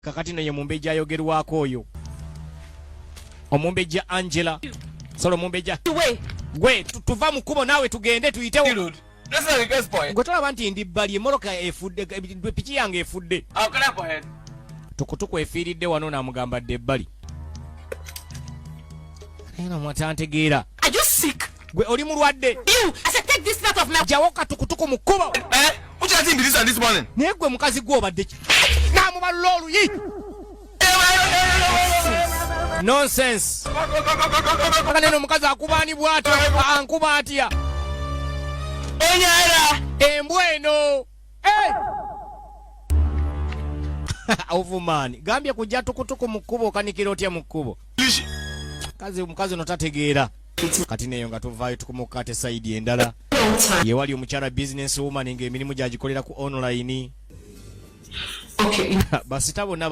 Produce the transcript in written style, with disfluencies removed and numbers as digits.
Kakati naye mumbejja ayogerwako oyo omumbejja Angela solo omumbejja. Way. Gwe tuva mu kkubo naawe, tugende tuyitewo. Dude, this is a guest boy. Gwe tolaba nti ndi bbali, emmotoka efudde, piki yange efudde. I'll clap ahead. Tukutuku efiiridde wano, namugamba dde ebbali eno mwatantegeera. Are you sick? Gwe oli mulwadde? You! I said take this out of my Jawo katukutuku mu kkubo. Eh? Which I think be this and this morning? Naye gwe mukazi gwe obadde ki? Namubalula oluyi. Nonsense. Aka neno omukazi akubaani bw'atyo, ankuba atya? Onyara! Embwa eno. Eh! Ovumaani gambye kujja tukutuku mu kkubo, okanikira otya mu kkubo? Kazi omukazi ono tategeera. Kati neyo nga tuvaayo tukumukate side endala yewali omukyala business woman ng'emirimu gyagikolera ku online. Okay. Basita bonna.